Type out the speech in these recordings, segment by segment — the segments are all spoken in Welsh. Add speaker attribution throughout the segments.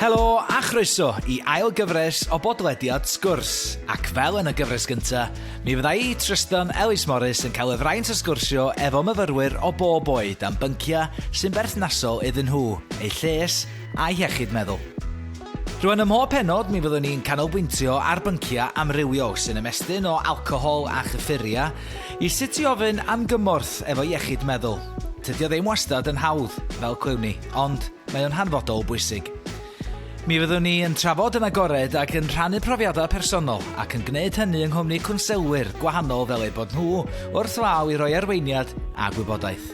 Speaker 1: Helo a chroeso i ail gyfres o bodlediad Sgwrs. Ac fel yn y gyfres gynta, mi fydda i, Trystan Ellis Morris, yn cael y fraint o sgwrsio efo myfyrwyr o bob oed am bynciau sy'n berthnasol iddyn nhw, eu lles a'u hiechyd meddwl. Rwan ym mhob pennod mi fyddwn ni'n canolbwyntio ar bynciau amrywiol sy'n ymestyn o alcohol a chyffuriau i sut i ofyn am gymorth efo iechyd meddwl. Tydi o ddim wastad yn hawdd, fel clywn ni, ond mae o'n hanfodol bwysig. Mi fyddwn ni yn trafod yn agored ac yn rhannu profiadau personol ac yn gwneud hynny yng nghwmni cwnselwyr gwahanol fel eu bod nhw wrth law i roi arweiniad a gwybodaeth.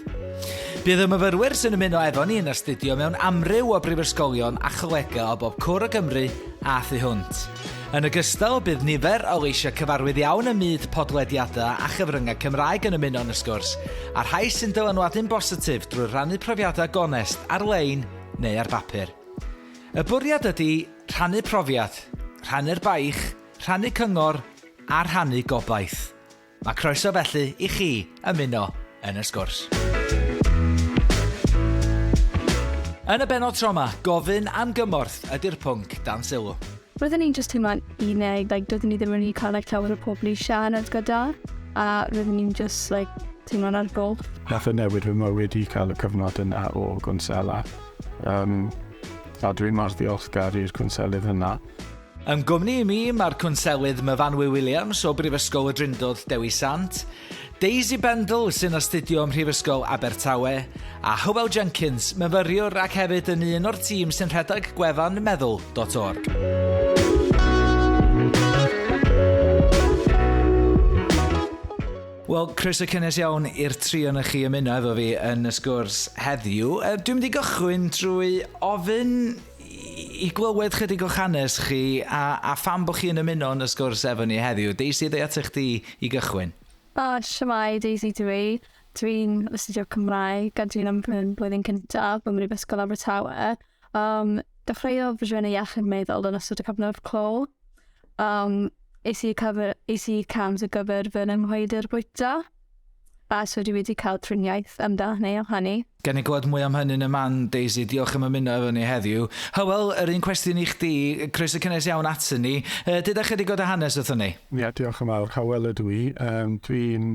Speaker 1: Bydd y myfyrwyr sy'n ymuno efo ni yn astudio mewn amryw o brifysgolion a cholegau o bob cwr o Gymru a thu hwnt. Yn ogystal, bydd nifer o leisiau cyfarwydd iawn ym myd podlediadau a chyfryngau Cymraeg yn ymuno yn y sgwrs, a rhai sy'n dylanwadu'n bositif drwy rannu profiadau gonest ar-lein neu ar bapur. Y bwriad ydy rhannu profiad, rhannu'r baich, rhannu cyngor a rhannu gobaith. Mae croeso felly i chi ymuno yn y sgwrs. Yn y bennod tro 'ma, gofyn am gymorth ydy'r pwnc dan sylw.
Speaker 2: Roeddwn i'n just teimlo'n unig, like, doeddwn i ddim yn cael like, llawer o pobl i siarad gyda, a roeddwn i'n just like, teimlo'n ar goll.
Speaker 3: Nath o newid fy mywyd i cael y cyfnod yna o gwnsela. Um, a dwi'n mor ddiolchgar i'r cwnselydd yna.
Speaker 1: Yn gwmni i mi mae'r cwnselydd Myfanwy Williams o Brifysgol y Drindod Dewi Sant, Daisy Bendle sy'n astudio ym Mhrifysgol Abertawe, a Hywel Jenkins, myfyriwr ac hefyd yn un o'r tîm sy'n rhedeg gwefan meddwl.org. Wel, croeso cynnes iawn i'r tri o'n chi ymuno efo fi yn y sgwrs heddiw. Dwi'n mynd i gychwyn drwy ofyn i glywed chydig o'ch hanes chi a, a pham bod chi'n ymuno yn y sgwrs efo ni heddiw. Daisy, ddeu atoch chdi i gychwyn.
Speaker 2: O, shwmae, Daisy dw i. Dwi'n astudio Cymraeg a dwi'n ym blwyddyn cyntaf ym Mhrifysgol Abertawe. Um, dechreuodd fy siwrne iechyd meddwl yn ystod y cyfnod clo. Um, es i, cyfer, es i cams ar gyfer fy nymhwyder bwyta. A so dwi wedi cael triniaeth amdano am hynny.
Speaker 1: Gawn ni glywed mwy am hynny yn y man, Daisy. Diolch am ymuno efo ni heddiw. Hywel, yr un cwestiwn i chdi, croeso cynnes iawn atyn ni. Deuda chydig o dy hanes wrthon ni.
Speaker 3: Ie, yeah, diolch yn fawr. Hywel ydw i. Um, Dwi'n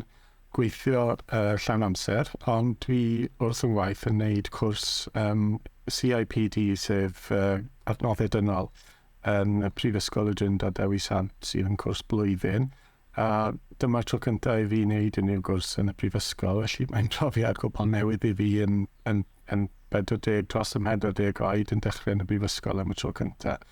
Speaker 3: gweithio llawn amser, ond dwi wrth fy ngwaith yn neud cwrs um, CIPD, sef Adnoddau Dynol, yn Prifysgol y Drindod Dewi Sant, sydd yn cwrs blwyddyn. A dyma'r tro cyntaf i fi wneud unrhyw gwrs yn y brifysgol, felly mae'n profiad gwbl newydd i fi yn, yn, yn 40, dros y 40 oed yn dechrau yn y brifysgol am y tro cyntaf.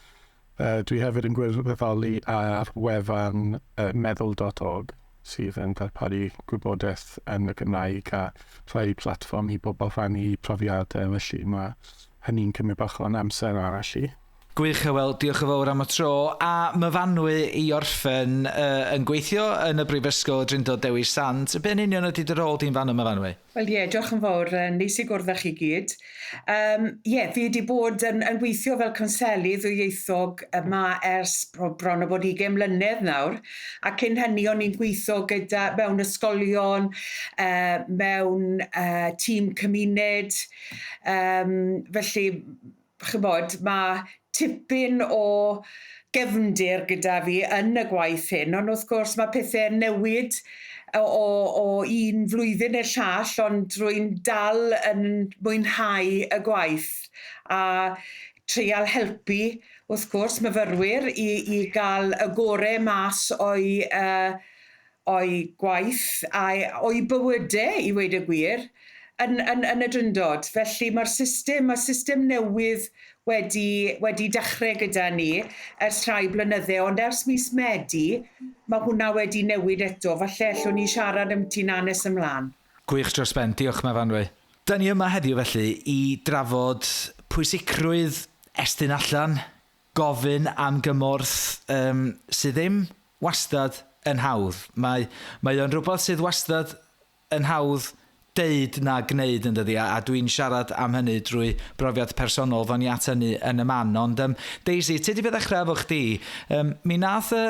Speaker 3: Dwi hefyd yn gwirfoddoli ar wefan meddwl.org sydd yn darparu gwybodaeth yn y Gymraeg a rhoi platfform i bobl rhannu profiadau, felly mae hynny'n cymryd bach o'n amser arall i.
Speaker 1: Gwych Hywel, diolch yn fawr am y tro. A Myfanwy i orffen uh, yn gweithio yn y Brifysgol y Drindod Dewi Sant. Be yn union ydy dy rôl di'n fan yma, Myfanwy?
Speaker 4: Wel ie, diolch yn fawr. Neis i gwrdd â chi gyd. Um, ie, fi wedi bod yn, yn gweithio fel conselydd ddwyieithog yma ers bron o bod 20 mlynedd nawr. A cyn hynny o'n i'n gweithio gyda mewn ysgolion, uh, mewn uh, tîm cymuned. Um, felly ch'mod, ma' tipyn o gefndir gyda fi yn y gwaith hyn, ond wrth gwrs ma' pethe'n newid o o o un flwyddyn i'r llall, ond rwy'n dal yn mwynhau y gwaith a treial helpu, wrth gwrs, myfyrwyr i i ga'l y gore mas o'u yy o'u gwaith a'i o'u bywyde, i weud y gwir, yn yn yn y Drindod. Felly mae'r system, mae system newydd wedi wedi dechrau gyda ni ers rhai blynydde, ond ers mis Medi, mae hwnna wedi newid eto. Falle allwn ni siarad ambiti 'na nes ymlaen.
Speaker 1: Gwych dros ben, diolch Myfanwy. Da ni yma heddiw felly i drafod pwysigrwydd estyn allan, gofyn am gymorth yym sydd ddim wastad yn hawdd. Mae mae o'n rhywbeth sydd wastad yn hawdd deud na gneud yn dydi a, a dwi'n siarad am hynny drwy brofiad personol ddown ni at hynny yn y man ond um, Daisy ti di fe ddechrau efo chdi um, mi nath y,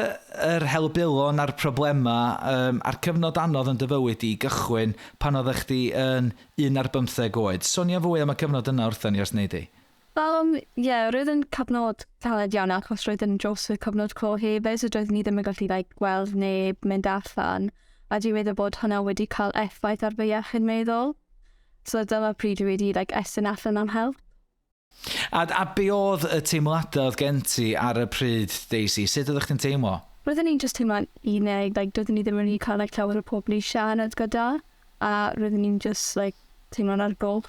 Speaker 1: yr helbulon a'r problemau um, a'r cyfnod anodd yn dy fywyd i gychwyn pan oeddech chdi yn un ar bymtheg oed. Sonia fwy am y cyfnod yna wrthon ni os wnei di.
Speaker 2: Yeah, roedd yn cyfnod caled iawn achos roedd yn dros y cyfnod clo hefyd, so doeddwn ni ddim yn gallu like, gweld neb mynd allan. A dwi'n meddwl bod hwnna wedi cael effaith ar fy iechyd meddwl. So dyma pryd dwi wedi like, estyn allan am help.
Speaker 1: A be oedd y teimladau oedd gen ti ar y pryd, Daisy? Sut oeddech chdi'n teimlo?
Speaker 2: Roeddwn i'n just teimlo'n unig, like, doeddwn i ddim yn cael like, llawer o pobl i siarad gyda, a roeddwn i'n just like, teimlo'n ar goll.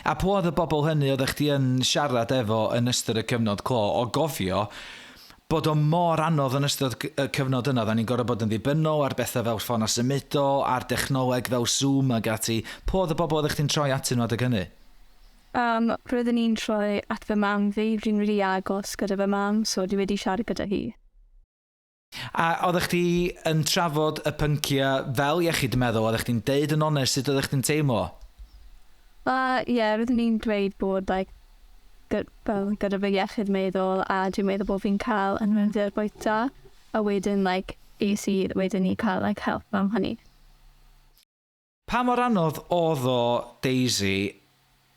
Speaker 1: A pwy oedd y bobl hynny oeddech chdi yn siarad efo yn ystod y cyfnod clo o gofio bod o mor anodd yn ystod y cyfnod yna, oedden ni'n gorfod bod yn ddibynnol ar bethau fel ffôn a symudol, ar dechnoleg fel Zoom ag ati. Pwy oedd y bobl oeddech chdi'n troi atyn nhw adeg hynny?
Speaker 2: Roeddwn i'n troi at fy mam fi, dwi'n rili agos gyda fy mam, so dwi wedi siarad gyda hi.
Speaker 1: A oeddech chdi yn trafod y pynciau fel iechyd meddwl, oeddech chdi'n deud yn onest sut oeddech chdi'n teimlo?
Speaker 2: Ie, roeddwn i'n dweud bod like, fel, gyda fy iechyd meddwl a dwi'n meddwl bod fi'n cael anhwylder bwyta a wedyn like, es i wedyn i cael like, help am hynny.
Speaker 1: Pa mor anodd oedd o, Daisy,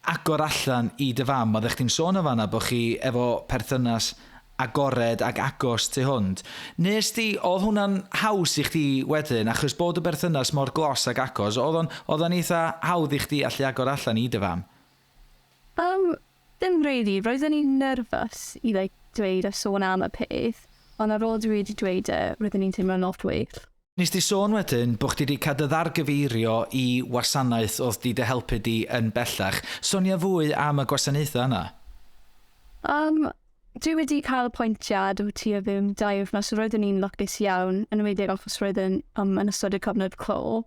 Speaker 1: agor allan i dy fam? Oeddech chdi'n sôn o fanna bod chi efo perthynas agored ac agos tu hwnt. Nes di, oedd hwnna'n haws i chdi wedyn, achos bod y berthynas mor glos ac agos, oedd o'n eitha hawdd i chdi allu agor allan i dy fam?
Speaker 2: Dim really. Roeddwn i'n nervous i like, dweud a sôn am y peth, ond ar ôl dwi wedi dweud e, roeddwn i'n teimlo'n lot well.
Speaker 1: Nes di sôn wedyn bod chdi wedi cael dy ddargyfeirio i wasanaeth oedd di dy helpu di yn bellach. Sonia fwy am y gwasanaethau yna?
Speaker 2: Dwi wedi cael apwyntiad o tua fewn 2 wythnos, so roeddwn i'n lwcus iawn, yn enwedig achos roeddwn yn ystod y cyfnod clo.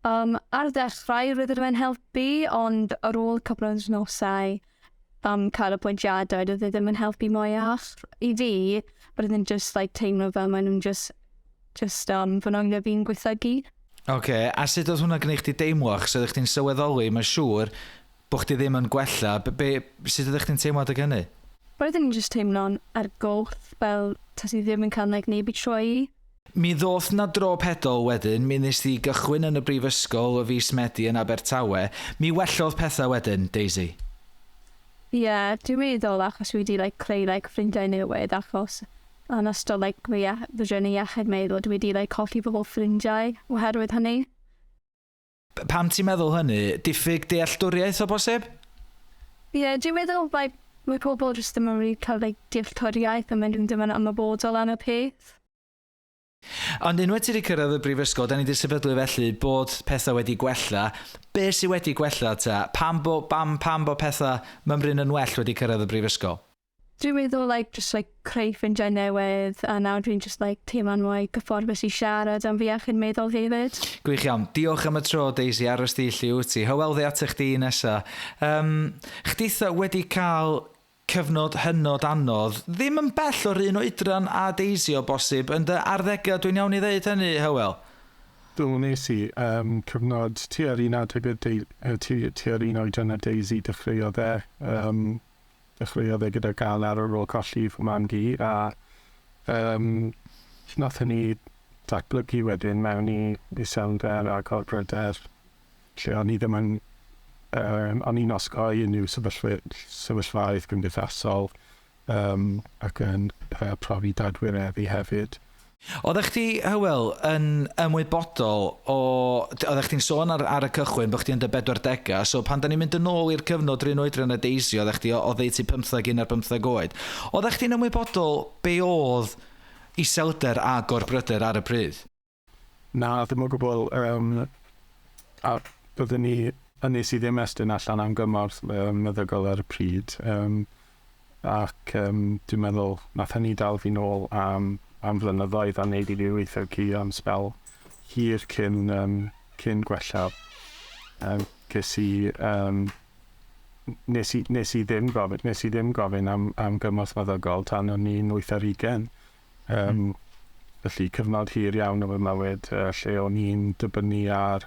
Speaker 2: Ar y dechrau roeddwn yn helpu, ond ar ôl cwpl o wythnosau cael apwyntiadau, doedd e ddim yn helpu mwyach. I fi, roeddwn just like, teimlo fel maen nhw'n just fy nonglio fi'n gwaethygu.
Speaker 1: Oce, okay, a sut oedd hwnna gwneud chdi deimlo? Achos oeddech chdi'n sylweddoli, mae'n siŵr, bod chdi ddim yn gwella. Sut oeddech chdi'n teimlo adeg hynny?
Speaker 2: Roeddwn i'n just teimlo'n ar goll, fel tas i ddim yn cael like, neb i troi.
Speaker 1: Mi ddoth na dro pedol wedyn, mi nes di gychwyn yn y brifysgol o fis Medi yn Abertawe. Mi wellodd pethau wedyn, Daisy?
Speaker 2: Ie, yeah, dwi'n meddwl achos dwi wedi like, creu like, ffrindiau newydd achos yn ystod like, fy journey iechyd meddwl, dwi wedi like, colli fy holl ffrindiau oherwydd hynny.
Speaker 1: Pam ti'n meddwl hynny? Diffyg dealltwriaeth o bosib?
Speaker 2: Ie, yeah, dwi'n meddwl like, mae pobl jyst ddim yn really cael like, dealltwriaeth a maen nhw'n ddim yn ymwybodol am y peth.
Speaker 1: Ond unwaith ti wedi cyrraedd y brifysgol, da ni wedi sefydlu felly bod pethau wedi gwella. Be sydd wedi gwella ta? Pam bo pethau mymryn yn well wedi cyrraedd y brifysgol?
Speaker 2: Dwi'n meddwl like, just like, creu ffrindiau newydd a nawr dwi'n just like, teimlo'n mwy gyfforddus i siarad am fy iechyd meddwl hefyd.
Speaker 1: Gwych iawn. Diolch am y tro, Daisy, aros di lle wyt ti. Hywel, dde ata chdi nesa. Chditha wedi cael cyfnod hynod anodd, ddim yn bell o'r un oedran a Daisy o bosib, yn dy arddegau, dwi'n iawn i ddeud hynny, Hywel?
Speaker 3: Do, nes i cyfnod tua'r un adeg tua'r un oedran a Daisy dechreuodd e. Dechreuodd e gyda galar ar ôl colli fy mam-gu a nath hynny datblygu wedyn mewn i iselder a gorbryder lle o'n i ddim yn o'n i'n osgoi unrhyw sefyllfaoedd gymdeithasol ac yn profi dadwireddu hefyd.
Speaker 1: Oeddech chdi, Hywel, yn ymwybodol o... Oeddech chdi'n sôn ar y cychwyn bod chdi yn dy 40au, so pan da ni'n mynd yn ôl i'r cyfnod rhywun oedran y Daisy, oeddech chdi o oddeutu 15 un ar 15 oed. Oeddech chdi'n ymwybodol be oedd iselder a gorbryder ar y pryd?
Speaker 3: Na, ddim o gwbl. A byddwn ni, a nes i ddim estyn allan am gymorth meddygol ar y pryd. Ac dwi'n meddwl nath hynny dal fi nôl am flynyddoedd a wneud i fi waethygu am sbel hir cyn gwella. Ces i, nes i ddim gofyn am gymorth meddygol tan o'n i'n 8 ar 20. Felly cyfnod hir iawn o fy mywyd lle o'n i'n dibynnu ar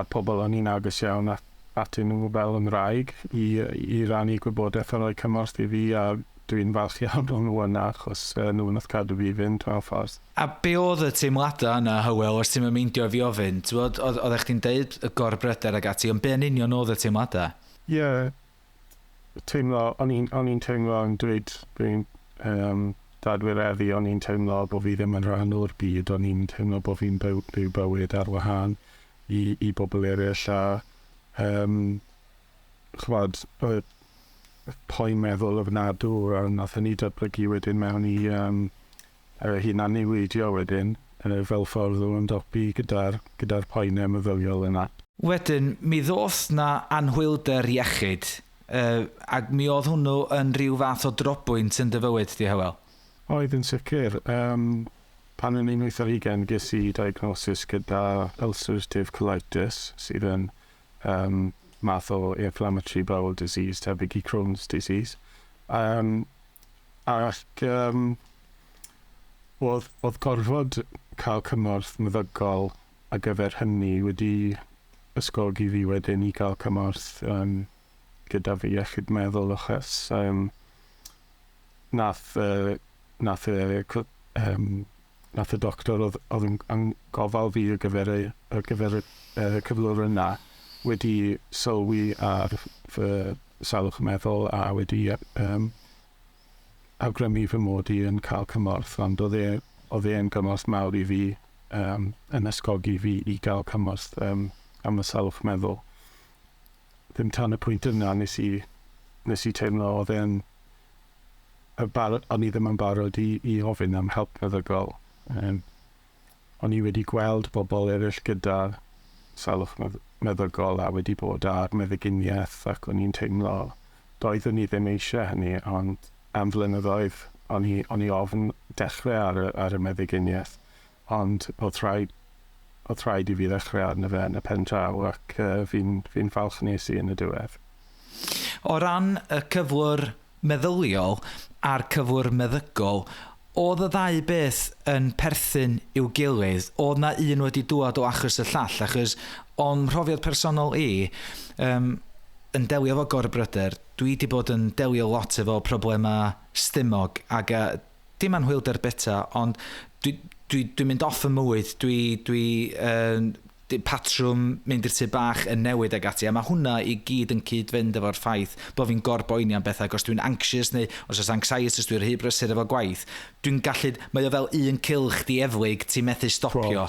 Speaker 3: pobl o'n i'n agos iawn atyn nhw fel 'y ngwraig i rannu gwybodaeth a rhoi cymorth i fi, a dwi'n falch iawn o'n nhw yna achos nhw nath cadw fi fynd mewn ffordd.
Speaker 1: A be oedd y teimladau yna, Hywel, os ti'n meindio fi ofyn? Ti'n gwbod, oeddech chdi'n deud y gorbryder ag ati, ond be yn union oedd y teimladau?
Speaker 3: Ie, yeah. Teimlo, o'n i'n teimlo yn dweud, dwi'n dadwireddu, o'n i'n teimlo bod fi ddim yn rhan o'r byd, o'n i'n teimlo bod fi'n byw bywyd ar wahân i bobl eraill a ch'mod, poen meddwl ofnadw, a nath hynny datblygu wedyn mewn i hunan niweidio wedyn, fel ffordd o ymdopi gyda'r poenau meddyliol yna.
Speaker 1: Wedyn, mi ddoth na anhwylder iechyd, ac mi oedd hwnnw yn rhyw fath o drobwynt yn dy fywyd di, Hywel?
Speaker 3: Oedd yn sicr. Pan o'n i'n 28, ges i diagnosis gyda ulcerative colitis, sydd yn math o inflammatory bowel disease, tebyg i Crohn's disease. Ac oedd gorfod cael cymorth meddygol ar gyfer hynny wedi ysgogi fi wedyn i gael cymorth gyda fi iechyd meddwl, achos nath y doctor oedd yn gofal fi ar gyfer y cyflwr yna wedi sylwi ar fy salwch meddwl a wedi awgrymu fy mod i yn cael cymorth, ond oedd e'n gymorth mawr i fi, yn ysgogi fi i gael cymorth am y salwch meddwl. Ddim tan y pwynt yna nes i teimlo oedd e'n o'n i ddim yn barod i ofyn am help meddygol. O'n i wedi gweld bobl eraill gyda salwch meddygol a wedi bod ar meddyginiaeth, ac o'n i'n teimlo doeddwn i ddim eisiau hynny, ond am flynyddoedd o'n i ofn dechrau ar y meddyginiaeth, ond oedd rhaid i fi ddechrau arno fe yn y pen draw, ac fi'n falch nes i yn y diwedd.
Speaker 1: O ran y cyflwr meddyliol a'r cyflwr meddygol, oedd y ddau beth yn perthyn i'w gilydd? Oedd na un wedi dŵad o achos y llall? Achos o'n mhrofiad personol i, yn delio efo gorbryder, dwi wedi bod yn delio lot efo problemau stumog ac dim anhwylder bita, ond dwi'n mynd off y mywyd, dwi patrwm mynd i'r tŷ bach yn newid ag ati, a mae hwnna i gyd yn cyd-fynd efo'r ffaith bod fi'n gorboeni am bethau, os dwi'n anxious neu os oes anxiety, os dwi'n rhy brysur efo gwaith, dwi'n gallu, mae o fel un cylch dieflig ti'n methu stopio.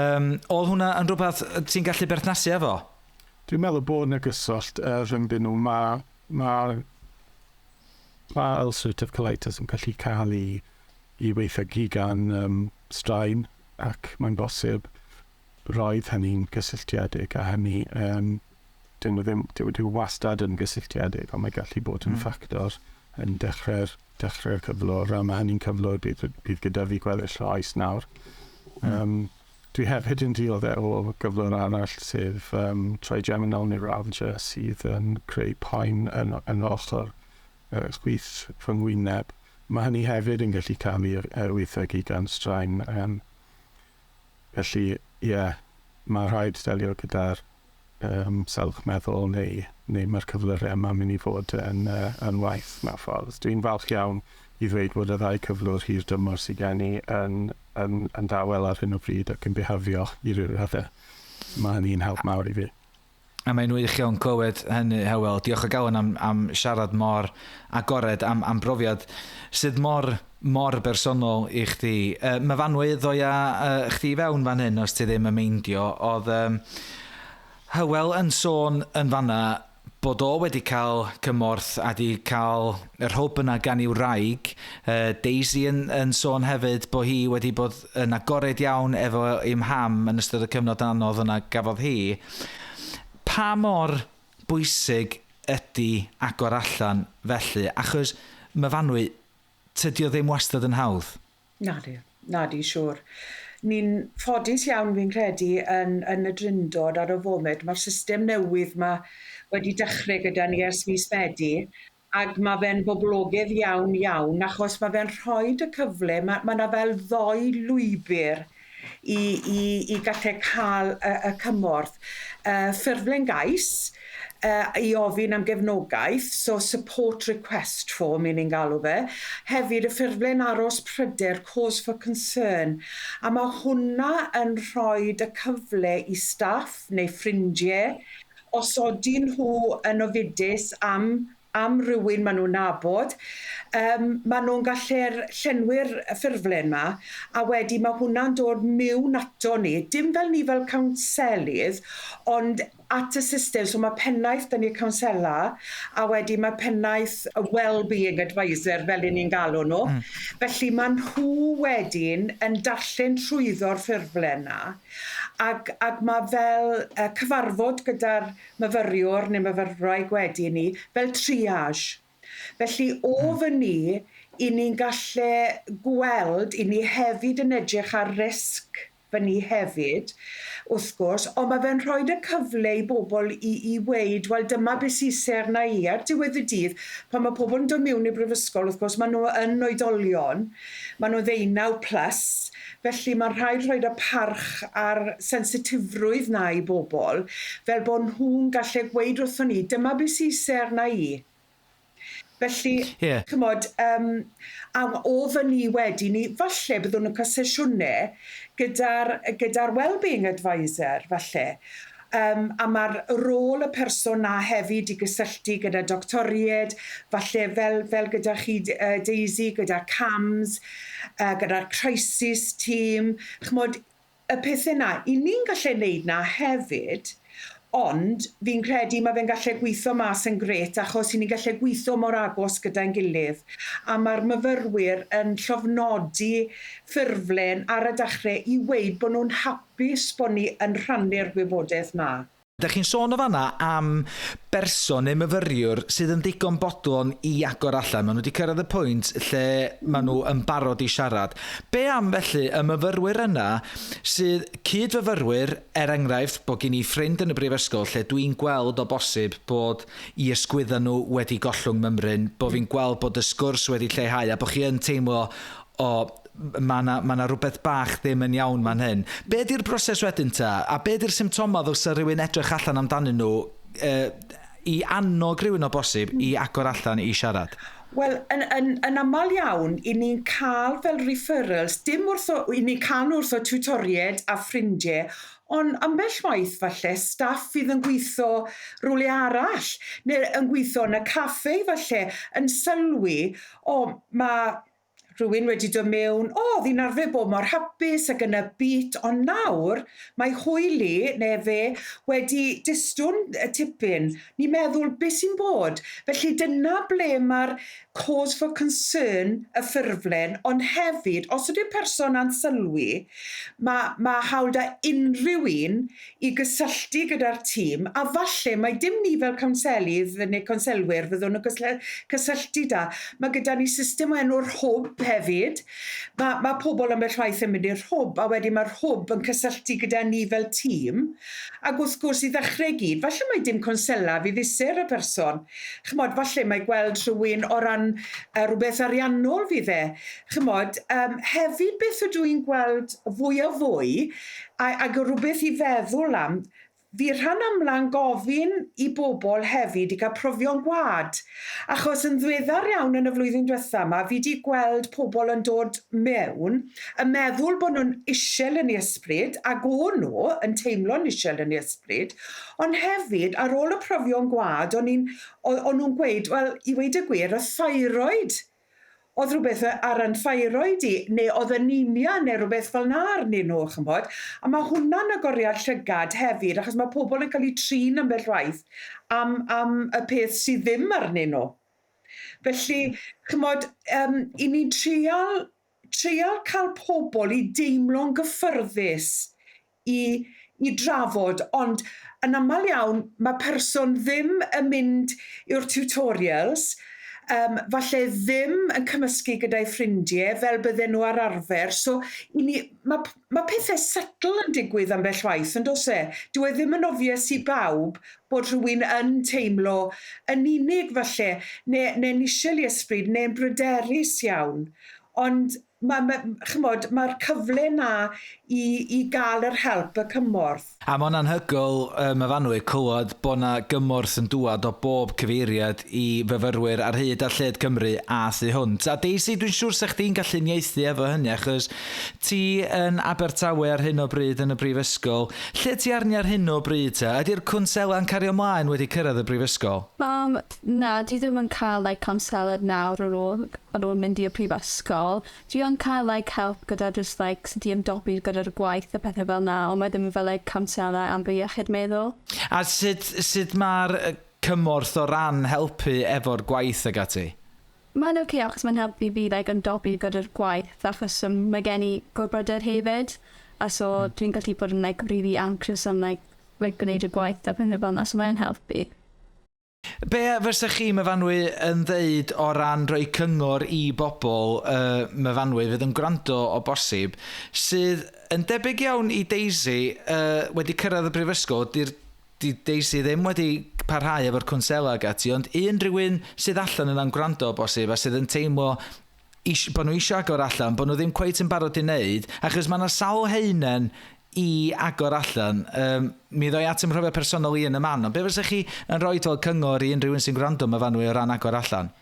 Speaker 1: Oedd hwnna yn rhywbeth ti'n gallu berthnasu efo?
Speaker 3: Dwi'n meddwl bod yna gyswllt rhyngddyn nhw. Mae ulcerative colitis yn gallu cael ei weithiogi gan straen, ac mae'n bosib roedd hynny'n gysylltiedig, a hynny, dyn nhw ddim, dyw wastad yn gysylltiedig, ond mae gallu bod yn ffactor yn dechrau'r cyflwr, a mae hynny'n cyflwr bydd gyda fi gweddill oes nawr. Dwi hefyd yn dioddef o gyflwr arall, sef trigeminal neuralgia, sydd yn creu poen yn ochr chwith fy ngwyneb. Mae hynny hefyd yn gallu cael ei weithiogi gan straen. Felly, ie, mae rhaid delio gyda'r salwch meddwl neu mae'r cyflyrau yma'n mynd i fod yn waith mewn ffordd. Dwi'n falch iawn i ddweud bod y ddau cyflwr hir dymor sydd gen i yn dawel ar hyn o bryd ac yn bihafio i ryw raddau. Mae hynny'n help mawr i fi.
Speaker 1: A mae'n wych iawn clywed hynny, Hywel. Diolch o galon am siarad mor agored, am brofiad sydd mor bersonol i chdi. Myfanwy ddoia chdi fewn fan hyn, os ti ddim yn meindio. Oedd Hywel yn sôn yn fanna bod o wedi cael cymorth a di cael yr hwb yna gan i'w wraig. Daisy yn sôn hefyd bod hi wedi bod yn agored iawn efo ei mham yn ystod y cyfnod anodd yna gafodd hi. Pa mor bwysig ydy agor allan felly? Achos Myfanwy, tydi o ddim wastad yn hawdd?
Speaker 4: Nadi, siŵr. Ni'n ffodus iawn, fi'n credu, yn y Drindod ar y foment. Mae'r system newydd ma wedi dechrau gyda ni ers mis Medi, ac mae fe'n boblogaidd iawn iawn, achos mae fe'n rhoi y cyfle, mae yna fel ddoi lwybr i gallu cael y cymorth. Ffurflen gais i ofyn am gefnogaeth, so support request form i ni'n galw fe. Hefyd y ffurflen aros pryder, cause for concern. A mae hwnna yn rhoi y cyfle i staff neu ffrindiau os odyn nhw yn ofidus am am rywun maen nhw'n nabod, maen nhw'n gallu'r llenwi'r ffurflen 'ma, a wedyn mae hwnna'n dod mewn ato ni, dim fel ni fel cownselydd, ond at y system. So mae pennaeth 'da ni cownsela, a wedyn mae pennaeth y well-being advisor, fel 'y ni'n galw nhw. Felly maen nhw wedyn yn darllen trwyddo'r ffurflen 'na, ac mae fel cyfarfod gyda'r myfyriwr neu myfyrwraig wedyn ni, fel triage. Felly o fyny, i ni'n gallu gweld, i ni hefyd yn edrych ar risg fyny hefyd, wrth gwrs, ond mae fe'n rhoi y cyfle i bobl i weud, "Wel, dyma beth sy'n isie arna i." Ar diwedd y dydd, pan mae pobl yn dod mewn i'r brifysgol, wrth gwrs, maen nhw yn oedolion, maen nhw 18 plus, felly mae'n rhaid rhoi y parch a'r sensitifrwydd na i bobl, fel bod nhw'n gallu gweud wrthon ni, "Dyma beth sy'n isie arna i." Felly, chymod, a o fyny wedyn ni, falle byddwn yn cael sesiynau gyda well-being advisor, falle. A mae'r rôl y person na hefyd i gysylltu gyda doctoriaid, falle fel gyda chi, Daisy, gyda CAMHS, gyda'r crisis team. Chymod, y pethau na, i ni'n gallu neud na hefyd, ond fi'n credu mae fe'n gallu gweithio mas yn grêt achos i ni'n gallu gweithio mor agos gyda'n gilydd. A mae'r myfyrwyr yn llofnodi ffurflen ar y dechrau i weud bod nhw'n hapus bod ni yn rhannu'r gwybodaeth 'ma.
Speaker 1: Dych chi'n sôn o fanna am berson neu myfyriwr sydd yn ddigon bodlon i agor allan. Maen nhw wedi cyrraedd y pwynt lle maen nhw yn barod i siarad. Be am felly y myfyrwyr yna sydd cyd-fyfyrwyr, er enghraifft, bod gen i ffrind yn y brifysgol lle dwi'n gweld o bosib bod i ysgwydda nhw wedi gollwng mymryn, bod fi'n gweld bod y sgwrs wedi lleihau a bod chi yn teimlo o mae yna ma rhywbeth bach ddim yn iawn man hyn. Be di'r broses wedyn ta? A be di'r symptomau ddylsa rhywun edrych allan amdanyn nhw i annog rhywun o bosib i agor allan i siarad?
Speaker 4: Wel, yn aml iawn, i ni'n cael fel referrals, dim wrtho, i ni'n cael nhw wrtho tutoriaid a ffrindiau, ond ambell waith falle staff fydd yn gweithio rhywle arall, neu yn gweithio yn y caffe falle, yn sylwi, o, mae rhywun wedi dod mewn, o, oh, ddi'n arfer bod mor hapus ac yn y byd, ond nawr mae hwyl i, neu fe, wedi distwn y tipyn. Ni'n meddwl, beth sy'n bod? Felly dyna ble mae'r cause for concern y ffurflen, ond hefyd, os ydy'r person a'n sylwi, mae hawl da unrhyw un i gysylltu gyda'r tîm, a falle mae dim ni fel cownselydd neu conselwyr fyddwn yn cysylltu da. Mae gyda ni system o enw'r Hwb hefyd. Mae pobl ambell waith yn mynd i'r Hwb, a wedyn mae'r Hwb yn cysylltu gyda ni fel tîm. Ac wrth gwrs i ddechrau gyd, falle mae dim consela fydd iser y person. Chymod, falle mae gweld rhywun o ran rhywbeth ariannol fydd e. Chymod, hefyd beth ydw i'n gweld fwy a fwy, ac rhywbeth i feddwl am, fi rhan amla'n gofyn i bobl hefyd i gael profion gwad. Achos yn ddiweddar iawn yn y flwyddyn diwetha yma, fi wedi gweld pobl yn dod mewn, yn meddwl bod nhw'n isel yn ei ysbryd, ac o'n nhw yn teimlo'n isel yn ei ysbryd, ond hefyd, ar ôl y profion gwad, o'n nhw'n gweud, wel, i weud y gwir, y thyroid oedd rhywbeth ar yn thyroid i, neu oedd anemia neu rhywbeth fel na arnyn nhw, chymod. A mae hwnna'n agoriad llygad hefyd, achos mae pobl yn cael eu trin ambell waith am y peth sydd ddim arnyn nhw. Felly, chymod, i ni'n treial cael pobl i deimlo'n gyffyrddus i drafod, ond yn aml iawn mae person ddim yn mynd i'r tutorials, falle ddim yn cymysgu gyda'i ffrindiau fel bydden nhw ar arfer. So, i ni, mae pethau subtle yn digwydd ambell waith, yn does e? Dyw e ddim yn obvious i bawb bod rhywun yn teimlo yn unig falle, neu'n isel i ysbryd, neu'n bryderus iawn. Ond ma, chymod, mae'r cyfle na i gael yr help, y cymorth.
Speaker 1: A mae'n anhygoel, Myfanwy, clywed bod 'na gymorth yn dŵad o bob cyfeiriad i fyfyrwyr ar hyd a lled Cymru a thu hwnt. A Daisy, dwi'n siŵr sa chdi'n gallu uniaethu efo hynny, achos ti yn Abertawe ar hyn o bryd yn y brifysgol. Lle ti arni ar hyn o bryd ta? Ydy'r cwnsela'n cario ymlaen wedi cyrraedd y brifysgol?
Speaker 2: Na, dwi ddim yn cael, like, cwnselydd nawr ar ôl mynd i'r prifysgol. Dwi yn cael, like, help gyda just, like, sut i ymdopi gyda'r gwaith a pethau fel 'na, ond mae ddim fel, like, cwnsela am fy iechyd meddwl.
Speaker 1: A sut mae'r cymorth o ran helpu efo'r gwaith ag ati?
Speaker 2: Mae'n okay achos mae'n helpu fi, like, ymdopi gyda'r gwaith achos mae gen i gorbryder hefyd a so dwi'n gallu bod yn, like, really anxious am like gwneud y gwaith a pethau fel 'na, so mae'n helpu.
Speaker 1: Be fysa chi, Myfanwy, yn ddeud o ran rhoi cyngor i bobl, Myfanwy, fydd yn gwrando o bosib, sydd yn debyg iawn i Daisy, wedi cyrraedd y brifysgol, di Daisy ddim wedi parhau efo'r cwnsela ag ati, ond unrhyw un sydd allan yna'n gwrando o bosib a sydd yn teimlo bod nhw eisiau agor allan, bod nhw ddim cweit yn barod i wneud, achos mae yna sawl haenen i agor allan. Mi ddoi at ymhrofiad personol i yn y man, ond be fysa chi yn rhoi fel cyngor i unrhyw un sy'n gwrando, Myfanwy, o ran agor allan?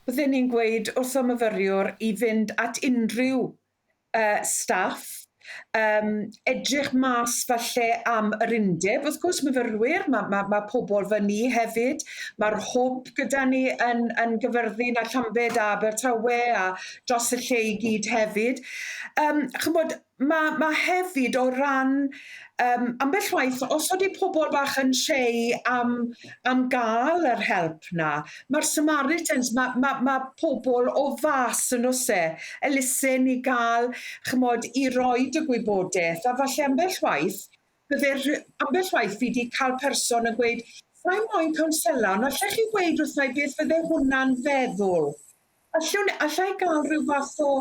Speaker 4: Bydden ni'n gweud wrth y myfyriwr i fynd at unrhyw staff, edrych mas falle am yr undeb. Wrth gwrs, myfyrwyr, mae pobl fel ni hefyd. Mae'r hwb gyda ni yn Gaerfyrddin a Llambed a Abertawe a dros y lle i gyd hefyd. Chymod, mae hefyd o ran ambell waith, os ydy pobl bach yn shy am gael yr help na, mae'r Samaritans, mae pobl o fas yn oes e, elusen i gael, chymod, i roi y gwybodaeth, a falle ambell waith, bydde ambell waith fi wedi cael person yn gweud, "Sa'i moyn cwnsela, ond allech chi gweud wrtha i beth fydde hwnna'n feddwl? Allai gael rhyw fath o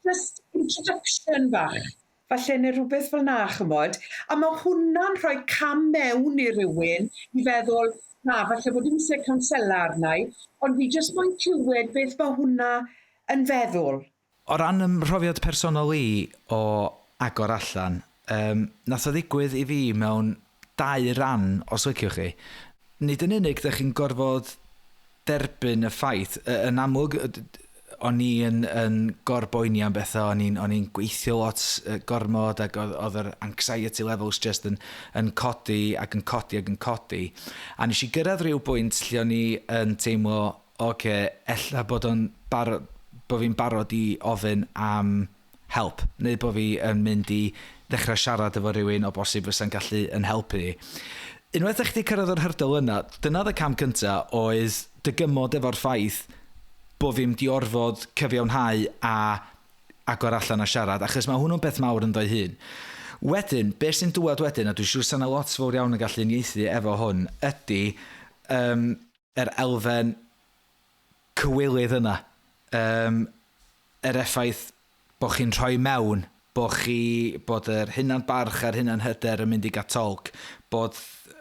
Speaker 4: just introduction bach?" Falle neu rhywbeth fel 'na, chymod. A mae hwnna'n rhoi cam mewn i rywun i feddwl, na, falle bod dim isie cwnsela arna i, ond fi jyst moyn clywed beth mae hwnna yn feddwl.
Speaker 1: O ran ym mhrofiad personol i o agor allan, nath o ddigwydd i fi mewn dau ran, os liciwch chi. Nid yn unig ydych chi'n gorfod derbyn y ffaith, yn amlwg, o'n i yn gorboeni am bethau, o'n i'n gweithio lot gormod ac oedd yr anxiety levels just yn codi ac yn codi ac yn codi. A nes i gyrraedd rhyw bwynt lle o'n i yn teimlo, okay, ella bod fi'n barod i ofyn am help, neu bod fi yn mynd i ddechrau siarad efo rhywun o bosib fysa'n gallu yn helpu. Unwaith ych chi cyrraedd yr hurdle yna, dyna y cam cyntaf oedd dygymod efo'r ffaith bod fi'n di orfod cyfiawnhau a agor allan a siarad, achos mae hwnnw'n beth mawr ynddo'i hun. Wedyn, beth sy'n dŵad wedyn, a dwi'n siŵr sy'n lot fawr iawn yn gallu uniaethu efo hwn, ydy yr elfen cywilydd yna. Yr effaith bod chi'n rhoi mewn, bod yr hunan barch a'r hunan hyder yn mynd i gatolc, bod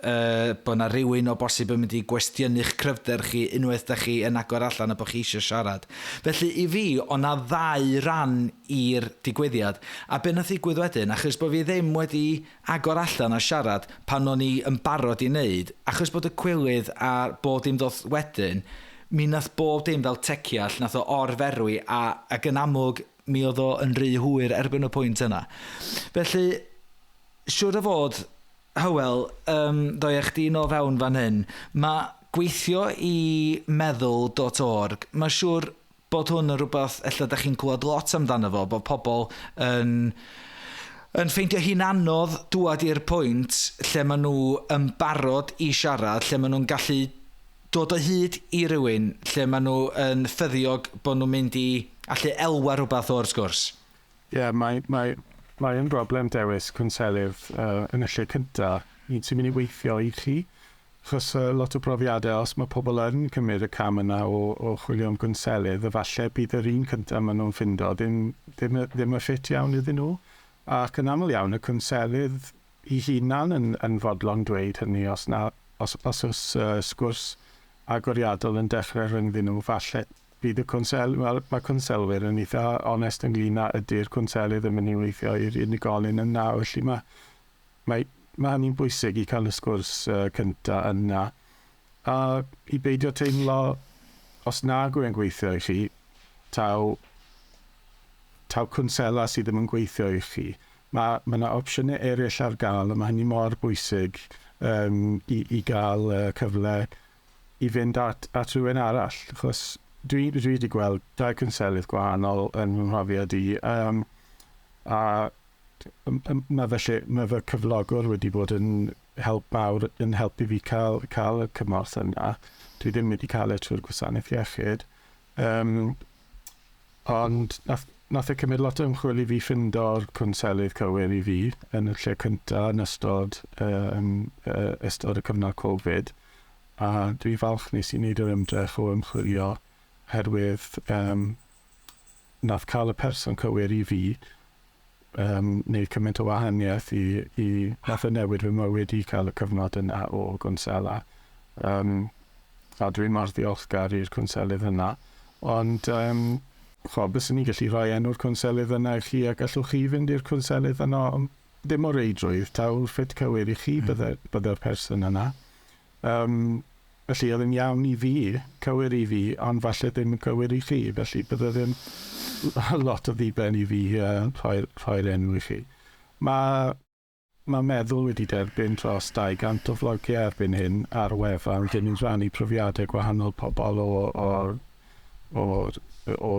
Speaker 1: na rhywun o bosib yn mynd i gwestiynu'ch cryfder chi unwaith da chi yn agor allan a bod chi eisiau siarad. Felly i fi, o na ddau ran i'r digwyddiad. A be nath ddigwydd wedyn, achos bod fi ddim wedi agor allan a siarad pan o'n i yn barod i wneud, achos bod y cwilydd a bod dim ddoth wedyn, mi nath bob dim fel teciall, nath o orferwi ac yn amlwg mi oedd o yn rhy hwyr erbyn y pwynt yna. Felly, siŵr o fod, Hywel, ddoi chdi nôl fewn fan hyn, mae gweithio i meddwl.org, mae siŵr bod hwn yn rhywbeth ella da chi'n clywed lot amdano fo, bod pobl yn ffeindio hi'n anodd dŵad i'r pwynt lle maen nhw yn barod i siarad, lle maen nhw'n gallu dod o hyd i rywun, lle maen nhw yn ffyddiog bod nhw'n mynd i allu elwa rhywbeth o'r sgwrs.
Speaker 3: Ie, yeah, mae yn broblem dewis cwnselydd yn y lle cyntaf, un sy'n mynd i weithio i chi. Achos lot o brofiadau, os mae pobl yn cymryd y cam yna o chwilio am gwnselydd, efallai bydd yr un cyntaf maen nhw'n ffindo ddim y ffit iawn iddyn nhw. Ac yn aml iawn, y cwnselydd i hunan yn fodlon dweud hynny os oes sgwrs agoriadol yn dechrau rhyngddyn nhw, falle Bydd y cwnsel, wel, mae cwnselwyr yn eitha onest ynglyn â ydy'r cwnselydd yn mynd i weithio i'r unigolyn yna. Felly mae hynny'n bwysig i cael y sgwrs cynta yna. A i beidio teimlo, os nag yw'n gweithio i chi, taw cwnsela sydd ddim yn gweithio i chi. Mae yna opsiynau eraill ar gael, a mae hynny mor bwysig i gael cyfle i fynd at rhywun arall. Achos dwi wedi gweld dau cwnselydd gwahanol yn fy mhrofiad i, a mae fy cyflogwr wedi bod yn help mawr yn helpu fi cael y cymorth yna. Dwi ddim wedi cael e trwy'r gwasanaeth iechyd. Ond nath e cymryd lot o ymchwil i fi ffindo'r cwnselydd cywir i fi yn y lle cyntaf yn ystod y cyfnod Covid. A dwi falch nes i wneud yr ymdrech o ymchwilio herwydd nath cael y person cywir i fi wneud cymaint o wahaniaeth i nath e newid fy mywyd i cael y cyfnod yna o gwnsela. A dwi'n mor ddiolchgar i'r cwnselydd yna. Ond byswn i'n gallu rhoi enw'r cwnselydd yna i chi a gallwch chi fynd i'r cwnselydd yna, ond ddim o reidrwydd, taw'r ffit cywir i chi bydde'r person yna. Felly oedd yn iawn i fi, cywir i fi, ond falle ddim yn cywir i chi. Felly bydde ddim lot o ddiben i fi rhoi'r enw i chi. Mae Meddwl wedi derbyn dros 200 o flogiau erbyn hyn ar wefan, lle ni'n rhannu profiadau gwahanol pobl o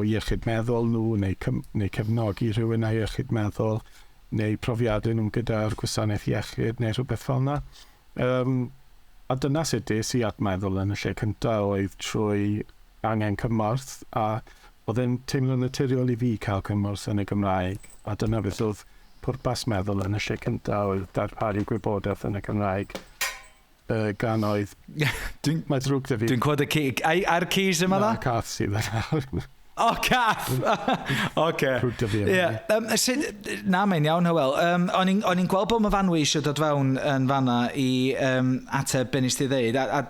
Speaker 3: iechyd meddwl nhw, neu cefnogi rhywun â iechyd meddwl, neu profiadau nhw gyda'r gwasanaeth iechyd, neu rhywbeth fel yna. A dyna sut des i at Meddwl yn y lle cyntaf, oedd trwy angen cymorth, a oedd e'n teimlo'n naturiol i fi cael cymorth yn y Gymraeg, a dyna beth oedd pwrpas Meddwl yn y lle cyntaf, oedd darparu gwybodaeth yn y Gymraeg. Gan oedd... Mae drwg 'da fi.
Speaker 1: Dwi'n clywed y ci. A'r cis yma
Speaker 3: dda? Na, cath sydd yna.
Speaker 1: O, cath! Oce.
Speaker 3: Drwg 'da fi.
Speaker 1: Ie. Na, mae'n iawn, Hywel. O'n i'n gweld bod Myfanwy eisiau dod fewn yn fanna i ateb be nes ti ddeud. A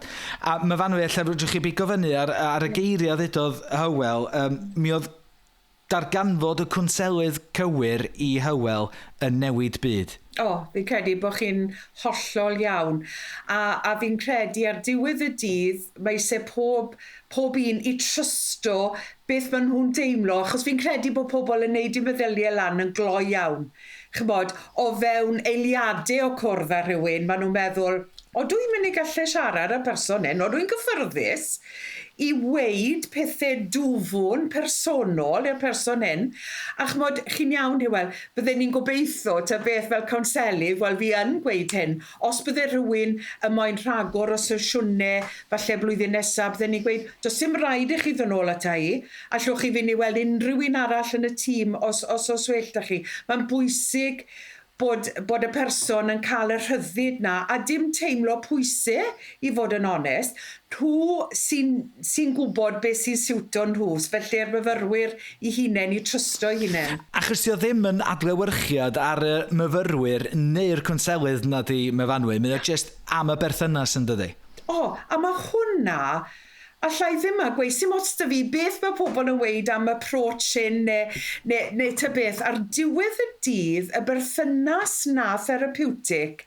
Speaker 1: Myfanwy, ella rydych chi bigo fyny ar y geiriau ddudodd Hywel. Mi oedd darganfod y cwnselydd cywir i Hywel yn newid byd.
Speaker 4: O, fi'n credu bod chi'n hollol iawn. A fi'n credu ar diwedd y dydd, mae eisiau pob un i trysto beth maen nhw'n deimlo, achos fi'n credu bod pobl yn neud eu meddyliau lan yn gloi iawn. Ch'mod, o fewn eiliadau o cwrdd â rhywun, maen nhw'n meddwl, o, dwi'n mynd i gallu siarad â person hyn, o, dwi'n gyffyrddus i weud pethau dwfwn personol i'r person hyn. A ch'mod, chi'n iawn, Hywel, bydden ni'n gobeithio ta beth fel cwnselydd, wel fi yn gweud hyn, os bydde rhywun yn moyn rhagor o sesiynau, falle blwyddyn nesaf, bydden ni'n gweud, does dim rhaid i chi ddod nôl ata i, allwch chi fynd i weld unrhyw un arall yn y tîm os well da chi. Mae'n bwysig bod y person yn cael y rhyddid na a dim teimlo pwysau, i fod yn onest. Nhw sy'n gwybod beth sy'n siwto nhw, felly'r myfyrwyr i hunain, i trysto i hunain.
Speaker 1: Achos di o ddim yn adlewyrchiad ar y myfyrwyr neu'r cwnselydd na di Myfanwy, mae o just am y berthynas yn dydi?
Speaker 4: O, a mae hwnna... Alla i ddim a gweud, sy'n ots 'da fi beth mae pobl yn weud am approach hyn neu ta beth. Ar diwedd y dydd, y berthynas na therapeutic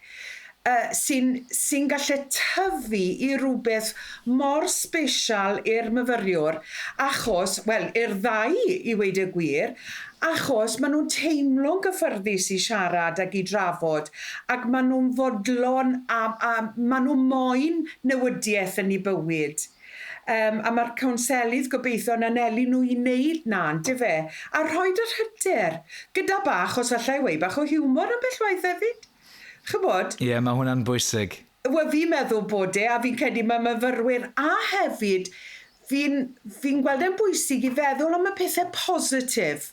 Speaker 4: sy'n gallu tyfu i rhywbeth mor special i'r myfyriwr, achos, wel, i'r ddau i weud y gwir, achos maen nhw'n teimlo'n gyffyrddus i siarad ac i drafod, ac maen nhw'n fodlon a maen nhw moyn newidiaeth yn eu bywyd. A mae'r cwnselydd gobeithio yn anelu nhw i wneud na, yndyfe? A rhoid yr hyder, gyda bach, os allai weud, bach o hiwmor yn bell waith hefyd. Ch'mod?
Speaker 1: Ie, mae hwnna'n bwysig.
Speaker 4: Wel, fi'n meddwl bod e, a fi'n credu mae myfyrwyr, a hefyd, fi'n gweld e'n bwysig i feddwl am y pethau positif.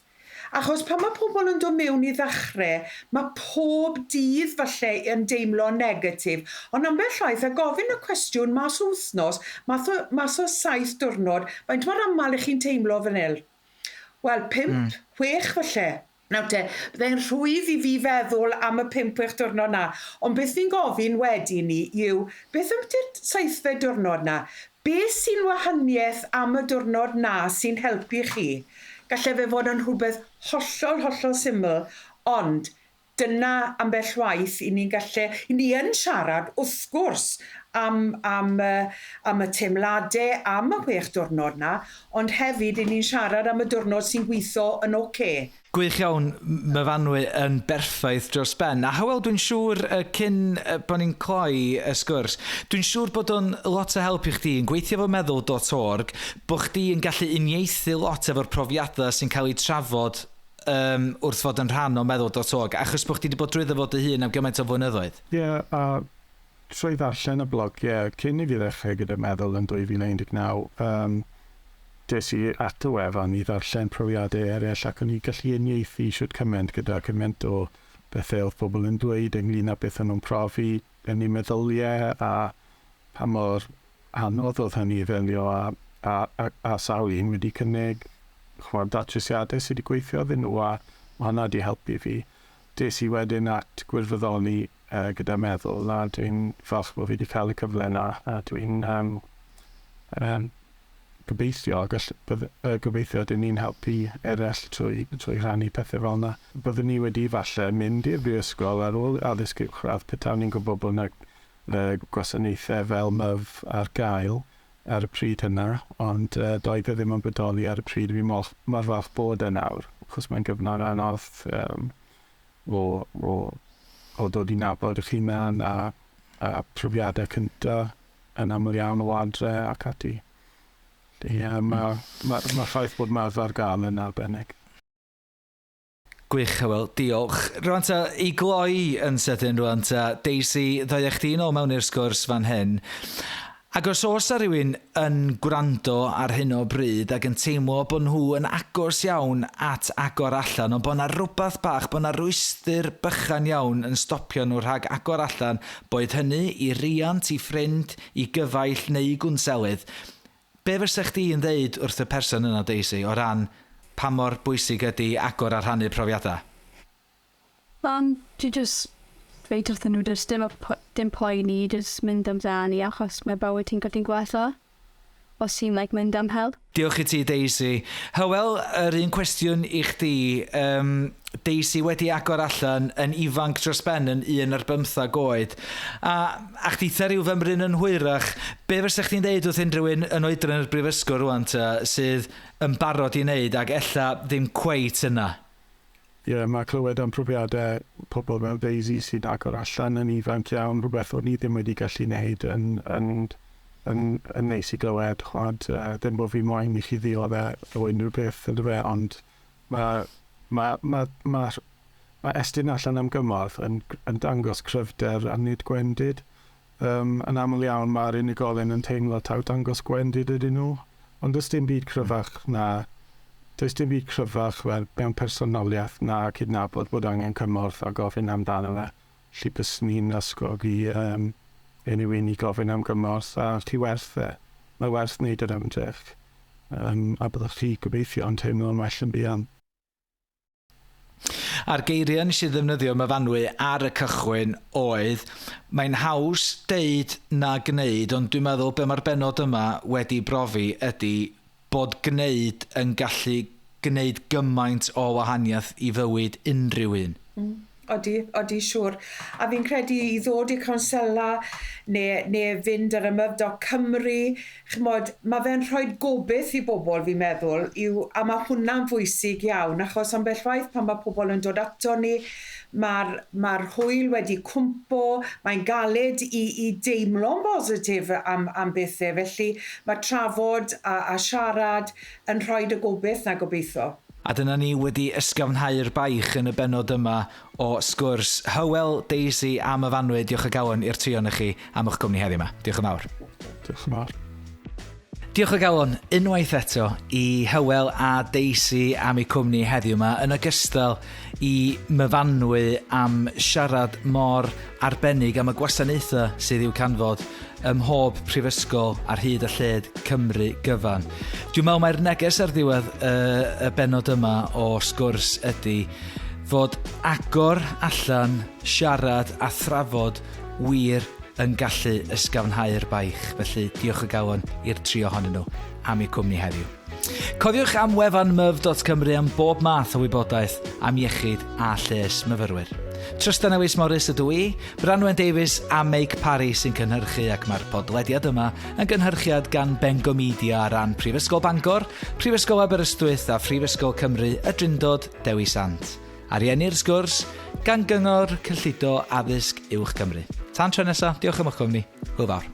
Speaker 4: Achos pan mae pobl yn dod mewn i ddechrau, mae pob dydd falle yn deimlo negatif. Ond ambell waith, a gofyn y cwestiwn mas o wythnos, mas o 7 diwrnod, faint mor aml ych chi'n teimlo fan hyn? Wel, 5, 6 falle. Nawr te, byddai'n rhwydd i fi feddwl am y 5-6 diwrnod na. Ond beth fi'n gofyn wedyn ni yw, beth am ti'r 7fed diwrnod na? Beth sy'n wahaniaeth am y diwrnod 'na sy'n helpu chi? Galle fe fod yn rhywbeth hollol, hollol syml, ond dyna ambell waith i ni'n gallu... I ni yn siarad, wrth gwrs, am, am, am y teimladau, am y chwech diwrnod 'na, ond hefyd i ni'n siarad am y diwrnod sy'n gweithio yn ocê.
Speaker 1: Gwych iawn, Myfanwy yn berffaith dros ben. A Hywel, dwi'n siŵr, cyn bod ni'n cloi y sgwrs, dwi'n siŵr bod o'n lot o help i chdi yn gweithio efo meddwl.org, bod chdi yn gallu uniaethu lot efo'r profiadau sy'n cael eu trafod um, wrth fod yn rhan o meddwl.org, achos bod chdi wedi bod drwyddo fo dy hun am gymaint o flynyddoedd.
Speaker 3: Ie, yeah, a trwy ddarllen y blogiau cyn i fi ddechrau gyda Meddwl yn 2019, um, des i at y wefan i ddarllen profiadau eraill ac o'n i gallu uniaethu shwt cymaint gyda cymaint o bethau oedd pobl yn dweud ynglyn â beth o'n nhw'n profi yn eu meddyliau a pa mor anodd oedd hynny i ddelio a, a, a, a sawl un wedi cynnig chwar datrysiadau sydd wedi gweithio iddyn nhw a mae hwnna wedi helpu fi. Des i wedyn at gwirfoddoli uh, gyda meddwl a dwi'n falch bod fi wedi cael y cyfle yna a dwi'n um, um, gobeithio, gall, bydd, uh, gobeithio dyn ni'n helpu eraill trwy, trwy rhannu pethau fel yna. Byddwn ni wedi falle mynd i'r brifysgol ar ôl addysg uwchradd petawn ni'n gwybod bod yna uh, gwasanaethau fel myf ar gael ar y pryd hynna, ond uh, doedd e ddim yn bodoli ar y pryd. Fi mor, mor falch bod e nawr, achos mae'n gyfnod anodd um, o, o, o dod i nabod eich hunan a, a profiadau cyntaf yn aml iawn o adre ac ati. Ie, yeah, mae ma, ma ffaith bod Maf ar gael yn arbennig.
Speaker 1: Gwych, Hywel, diolch. Rwan ta, i gloi yn sydyn rwan ta, Daisy, ddoia chdi nôl mewn i'r sgwrs fan hyn. Ac os oes 'na rywun yn gwrando ar hyn o bryd ac yn teimlo bod nhw yn agos iawn at agor allan, ond bod 'na rywbeth bach, bod 'na rwystr bychan iawn yn stopio nhw rhag agor allan, boed hynny i riant, i ffrind, i gyfaill neu i gwnselydd, be fysa chdi yn ddeud wrth y person yna, Daisy, o ran pa mor bwysig ydy agor a rhannu profiadau?
Speaker 2: Um, dwi just dweud wrthyn nhw, does dim, dim poeni, just mynd amdani achos mae bywyd ti'n gallu gwella os ti'n like, mynd am help.
Speaker 1: Diolch i ti, Daisy. Hywel, yr un cwestiwn i chdi. Um, Daisy wedi agor allan yn ifanc dros ben yn un ar bymthag oed. A, a chditha rhyw fymryn yn hwyrach, be fysa chdi'n deud wrth unrhyw un yn oedran yr brifysgol rwan ta, sydd yn barod i wneud ac ella ddim cweit yna?
Speaker 3: Ie, yeah, mae clywed am profiadau pobl fel Daisy sy'n agor allan yn ifanc iawn, rhywbeth o'n i ddim wedi gallu wneud yn, yn, yn, yn neis i glywed, chwad, uh, ddim bod fi moyn i chi ddioddef o unrhyw beth, ynddo fe, ond mae ma, ma, ma, ma estyn allan am gymorth yn, yn dangos cryfder a nid gwendid. Um, yn aml iawn mae'r unigolyn yn teimlo taw dangos gwendid ydyn nhw, ond does dim byd cryfach na does dim byd cryfach fel mewn personoliaeth na cydnabod bod angen cymorth a gofyn amdano fe. Felly byswn i'n ysgogi um, unrhyw un i gofyn am gymorth a chi werth e. Mae werth wneud yr ymdrech. Um, a byddwch chi gobeithio yn teimlo'n well yn buan.
Speaker 1: A'r geiriau nes i ddefnyddio Myfanwy ar y cychwyn oedd mae'n haws deud na gwneud, ond dwi'n meddwl be mae'r bennod yma wedi brofi ydy bod gwneud yn gallu gwneud gymaint o wahaniaeth i fywyd unrhyw un.
Speaker 4: Mm. Odi, odi, siŵr. A fi'n credu i ddod i cwnsela neu, neu fynd ar ymyf.cymru, ch'mod, mae fe'n rhoi gobeith i bobl, fi'n meddwl, yw, a mae hwnna'n bwysig iawn, achos ambell waith pan mae pobl yn dod ato ni, mae'r mae hwyl wedi cwmpo, mae'n galed i, i deimlo'n bositif am, am bethau, felly mae trafod a, a siarad yn rhoi y gobeith na gobeithio.
Speaker 1: A dyna ni wedi ysgafnhau'r baich yn y bennod yma o sgwrs. Hywel, Daisy a Myfanwy, diolch o galon i'r tri ohonoch chi am eich cwmni heddiw yma. Diolch yn fawr.
Speaker 3: Diolch yn fawr.
Speaker 1: Diolch o galon unwaith eto i Hywel a Daisy am eu cwmni heddiw yma, yn ogystal i Myfanwy am siarad mor arbennig am y gwasanaethau sydd i'w canfod ym mhob prifysgol ar hyd a lled Cymru gyfan. Dwi'n meddwl mai'r neges ar ddiwedd y, y bennod yma o sgwrs ydy fod agor allan, siarad a thrafod wir yn gallu ysgafnhau'r baich, felly diolch o galon i'r tri ohonyn nhw am eu cwmni heddiw. Cofiwch am wefan myf.cymru am bob math o wybodaeth am iechyd a lles myfyrwyr. Trystan Lewis Morris ydw i, Branwen Davies a Meic Parry sy'n cynhyrchu ac mae'r podlediad yma yn gynhyrchiad gan Bengo Media ar ran Prifysgol Bangor, Prifysgol Aberystwyth a Phrifysgol Cymru y Drindod Dewi Sant. Ariennir sgwrs gan Gyngor Cyllido Addysg Uwch Cymru. Tan tro nesa, diolch am eich cwmni. Hwyl fawr.